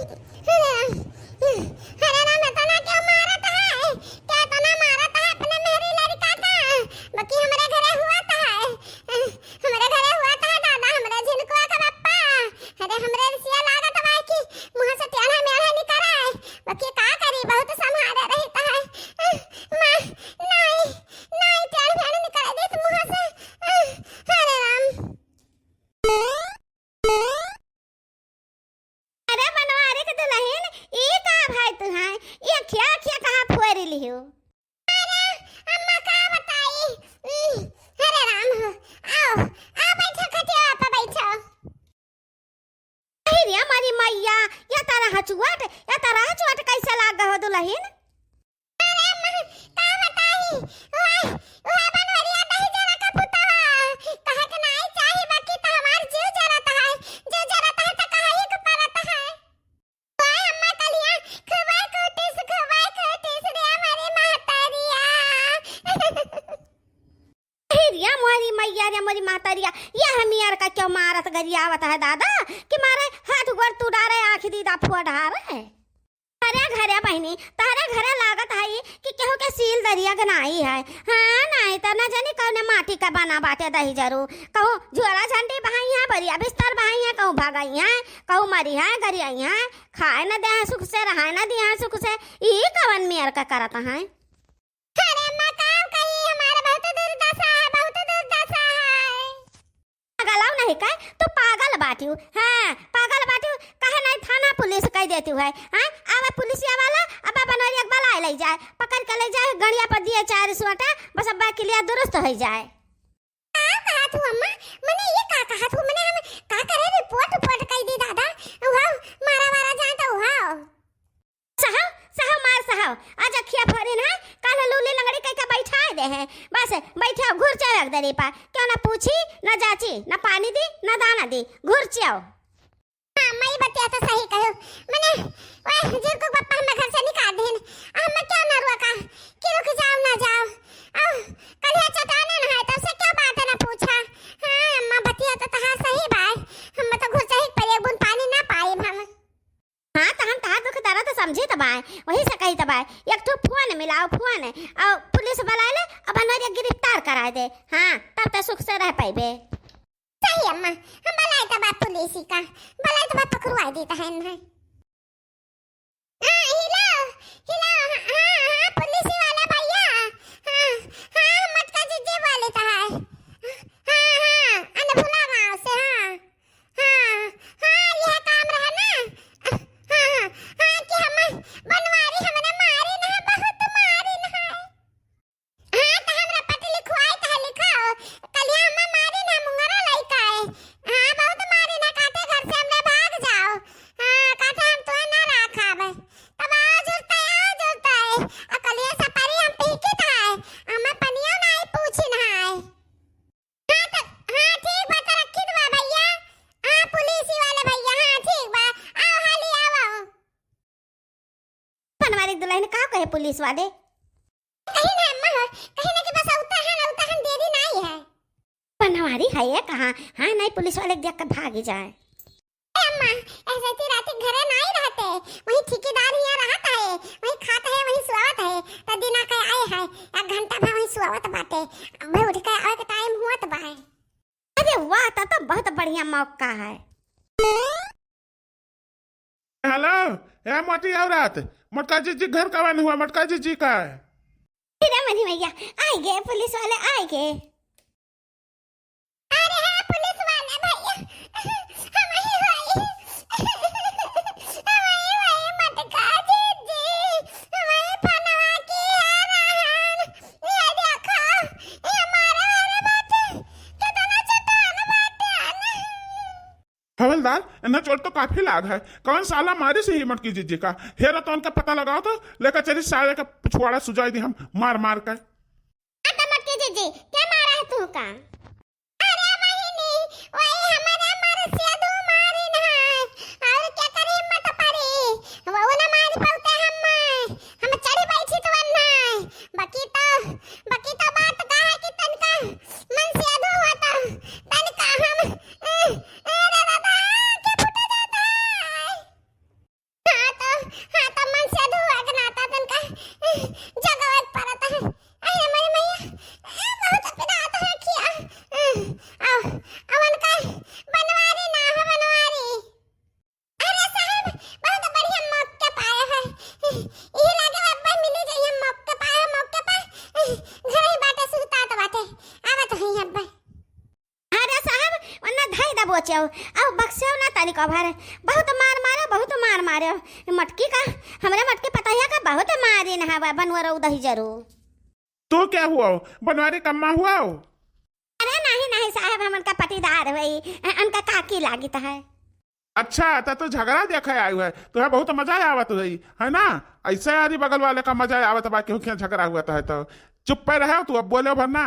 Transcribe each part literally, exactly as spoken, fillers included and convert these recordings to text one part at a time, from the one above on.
अरे राम, अरे राम, इतना क्यों मारत है? क्या इतना मारत है अपने मेहरी लड़का का? बाकी हमरे घरे हुआ तो है, हमरे घरे हुआ तो है दादा, हमरे झिनकुआ का पप्पा। अरे हमरे रिसिया लागत बा कि मुँह से टेढ़ा मेढ़ा निकरे। बाकी का करी, बहुत संभारे रहता है। माँ, नहीं, नहीं, टेढ़ मेढ़ निकरे देत मुँह से। अरे राम। अरे बनवारी के दुलहिन, ई का भाई तू है? ई अखिया, अखिया कहाँ फोरी लिहू? अरे अम्मा का बताई? उम, अरे राम हो, आओ, आओ बैठो, खटिया पे बैठो। अरे रे हमारी मैया, या तारा हचुआट, या तारा हचुआट कैसे लाग हो दुलहिन? अरे अम्मा, का बताई? वह, वह बनवरिया दही जरा का पुतवा। कहे के नाई चाही, बाकी तो हमार जीव जरत है। जीव जरत है तो कहे ही के परत है। वह अम्मा कलिया, खूबे कूटिस, खूबे कूटिस रे हमारी महतरिया। अरे रे मोरी मैया रे मोरी महतरिया, ये हमियर का क्यों मारत गरियावत है दादा, कि मारे हाथ गोड़ तू डारे, आँख दीदा फुआ डारे। अरे घरे बहिनी, तहरे घरे लागत है कि केहू के सील दरिया के नाई है। हाँ, नाई त न जानी कौने माटी का बना बाटे दही जरू। कहूँ झोरा झंडी बहाई है, बरिया बिस्तर बहाई है, कहूँ भगई है, कहूँ मरी है, गरियाई है, खाए न दे हैं सुख से, रहाए न दिया हैं सुख से। ई कवन मेर का करत है? अरे अम्मा, का कही, हमार बहुत दुर्दशा है, बहुत दुर्दशा है। पागल हौ नहीं का? तू पागल बाटिउ। हाँ, पागल बाटिउ। काहे नहीं थाना पुलिस कह देतिउ है? हाँ, आवे पुलिसिया वाला, अब बनवरिया के बलाए ले जाए, पकड़ के ले जाए, गड़िया पर दिए चार सुअटा, बस अब क्लियर दुरुस्त हो जाए। का कहत हूँ अम्मा? मने ये का कहत हूँ? मने हम का करे, रिपोर्ट, रिपोर्ट कह दी दादा। वाह, मारा वारा जाए तो वाह। सहाव, सहाव, मार सहाव। आज अखिया फोरिन है, काल लूली लंगड़ी कह के बैठा दे हैं। बस, बैठा घुर चाहे अगदरी पा। क्यों ना पूछी, ना जाची, ना पानी दी, ना दाना दी। घुर चाओ। हाँ, माई बतिया तो सही कहो। मने, वह जुर्कु पप्पा हमें घर से निकाल देन। अब हम क्यों ना रुआ का? कि रुक जाओ, ना जाओ। अब कलिया चटाने ना है, तब से क्या बात है ना पूछा। हाँ, अम्मा बतिया तो तहार सही बाय। हम तो घुर चाहे पर एक बूंद पानी ना पाई हम। हाँ, त हम तहार दुख दर्द समझित बाय, वही से कहित बाय, एक ठो फोन मिलाओ, फोन, और पुलिस बुलाए ले, और बनवरिया गिरफ्तार कराए दे। हाँ, तब त सुख से रह पाइबे। सही अम्मा, हम बुलाए त बा पुलिस का, बुलाए त बा पकड़वाए देता है इन्हें। हाँ, हेलो, हेलो, हाँ, हाँ, हाँ, पुलिस वाला भैया, हाँ, हाँ, मटका जीजी बोले तो है, हाँ, हाँ, अनभुला गाँव से, हाँ। हाँ, हाँ, यह काम रहा ना। हाँ, हाँ, हाँ, कि हम बनवारी हमने मारी ना, बहुत मारी ना। हाँ, तो हमरा पट लिखवाई तो लिखाओ। कलिया हम मारी ना, मुंगरा लइका है। हाँ, बहुत मारी ना, काटे घर से हमने भाग जाओ। हाँ, काटे हम तो ना रखाब। तब आओ जुरता है, आओ जुरता है। आ कलिया सपारी हम पी के था है। हमें पनिया ना आई पूछी ना है। हाँ, त, हाँ, ठीक बा, त रखी दो भैया। हाँ, पुलिस वाले भैया, हाँ, ठीक बा। आओ, हाली आओ। बनवारी दुलहिन का कहे पुलिस वाले? कहीं ना, अम्मा हो, कहीं ना कि बस उता है ना, उता है, देरी नहीं है। बनवारी है ये कहाँ? हाँ, नहीं, पुलिस वाले देख के भाग ही जाए। ए अम्मा, ऐसे ती राती घरे नाई रहते, वही ठेकेदार हियाँ रहत है, वही खात है, वही सोवत है, त दिना के आए है, एक घंटा भर वही सोवत बाटे, अब उठ के आवे के टाइम हुअत बा है। अरे वाह, त तो बहुत बढ़िया मौका है। हेलो, ए मोटी औरत, मोटका जीजी घर का बन हुआ, मोटका जीजी का? अरे मनी भैया, आए गए, पुलिस वाले आए गए। अरे हाँ, पुलिस वाले भैया, हम ही वही, हम ही वही मटका जीजी, हम ही फनवा की आ रहन। ये देखो, ये हमारे वाले बाटे, कितना चट्टान बाटे। हवलदार, इन्हें चोट तो काफी लाग है। कौन साला मारी से ही मटकी जीजी का? हेरा तो उनका पता लगाओ तो, लेकर चली साले का पिछवाड़ा सुजाई दी हम मार मार के। आता मटकी जीजी, क्या मारा है तू का? अरे बहिनी, वही हमारे मरसिया दू मारी ना है। और क्या करी, हिम्मत पड़ी। वो ना मारी पौते हम, हम चढ़ी बैठी तो वन है। बाकी तो, बाकी तो बात का है कि तनका मन से अधो हुआ तो तनका हम, ए, ए रे दादा, के फूटा जाता है। बक्स्यो, अब बक्स्यो ना तनिको भर। बहुत मार मार्यो, बहुत मार मार्यो। मटकी का, हमरे मटकी पतहिया का बहुत मारिन हवा, बनवरो दहिजरो। तू क्या हुआ हो? बनवारी कम्मा हुआ हो? अरे नहीं, नहीं साहब, हम उनका पटीदार हुई, अ-, उनका काकी लागित है। अच्छा, त तू झगड़ा देखे आयु है, तुहे बहुत मजा आवत हुई, है ना? ऐसे यारी बगल वाले का मजा आवत बा, क्योंकि झगड़ा हुआ है तो। चुप पे रहो तू, अब बोलो भर ना।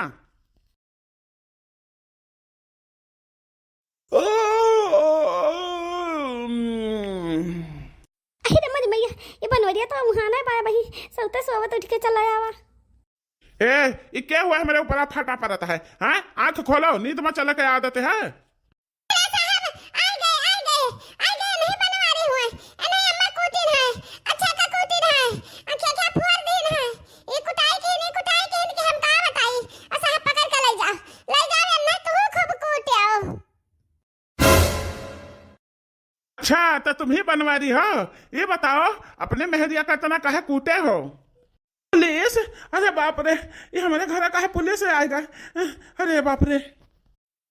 अरे मोरी मैया, ये बनवरिया तो उहाँ ना बा भाई, सौते सोवत उठ के चला आवा। ए, ई के हुआ है मेरे ऊपर फटा परत है? हाँ, आँख खोलो, नींद में चले के आदत है। अरे साहब, आ गए, आ गए, आ गए, नहीं बनवारी हुए, ए नहीं अम्मा कूटिन है, अच्छा का कूटिन है, अच्छा क्या फोड़ दिन है, ये कुटाई के, नहीं कुटाई के, इनके हम का बताई, और साहब पकड़ के ले जाओ, ले जाओ अम्मा, तू खूब कूटे आओ। अच्छा, तो तुम ही बनवारी हो? ये बताओ, अपने मेहरिया का इतना काहे कूटे हो? पुलिस? अरे बाप रे, ये हमारे घर का है, पुलिस आएगा। अरे बाप रे।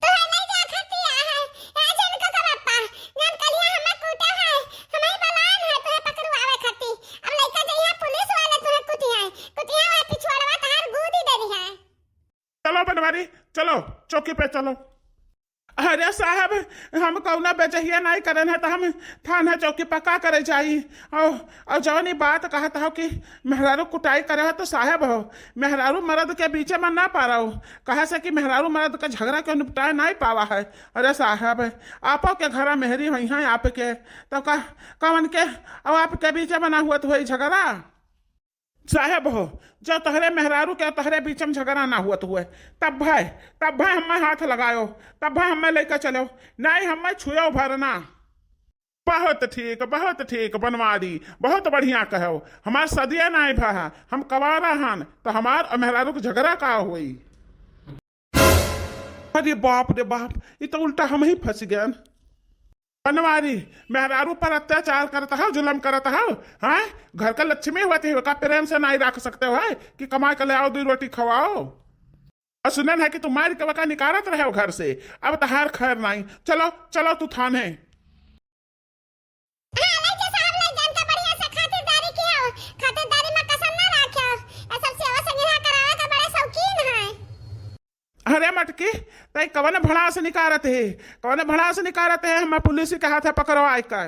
तोहे नहीं जा खाती है, ए झुनका का बापा, जन कलिया हमें कूटे है, हमें बलान है तोहे पकड़वावे खाती। अब लइका जइहा पुलिस वाले तोहे कुटिया है, कुटिया वाला पिछुआड़वा तहार गूदी देनी है। चलो बनवारी, चलो, चौकी पे चलो। अरे साहब, हम कौना बेजहिया नाई करन है, तो हम थाना चौकी पर का करे जाई? और, और जौन ई बात कहत हो कि मेहरारू कुटाई करे हो, तो साहब हो, मेहरारू मर्द के बीचे में ना पारव, कहे से कि मेहरारू मर्द का झगड़ा के निपटाए नाई पावा है। अरे साहब, आपो के घरा मेहरी हुई हैं आपके, तो का, कवन के, अब आपके बीचे में ना हुआ तो हुई झगड़ा? साहेब हो, जब तोहरे मेहरारू के तोहरे बीच में झगड़ा ना हुअत हुए, तब भाई, तब भाई हमें हाथ लगायो, तब भाई हमें लेकर चलो, नहीं हमें छुयो भरना। बहुत ठीक, बहुत ठीक बनवारी, बहुत बढ़िया कहो। हमार सदिया नाई भा, हम कवारा हन, तो हमार और मेहरारू के झगड़ा का होई? अरे बाप रे बाप, ये तो उल्टा हम ही फंस गए। बनवारी, मेहरारू पर अत्याचार करत हव, जुलम करत हव, हाँ? घर का लक्ष्मी होती है, का प्रेम से नाई रख सकते हो, है? कि कमाई के ले आओ, दो रोटी खवाओ। और सुनन है कि तू मार के वका निकारत रहे हो घर से, अब तहार खैर नाई। चलो, चलो तू थाने। हाँ, लइके साहब लइ जान के बढ़िया से खातिरदारी कियो, खातिरदारी में कसर ना राख्यो। ये सब सेवा संगिरा करावे का बड़ा शौकीन है। अरे मटकी, तई कवन भड़ास निकारत है, कवन भड़ास निकारत है, हम पुलिस के हाथे पकड़वाए का।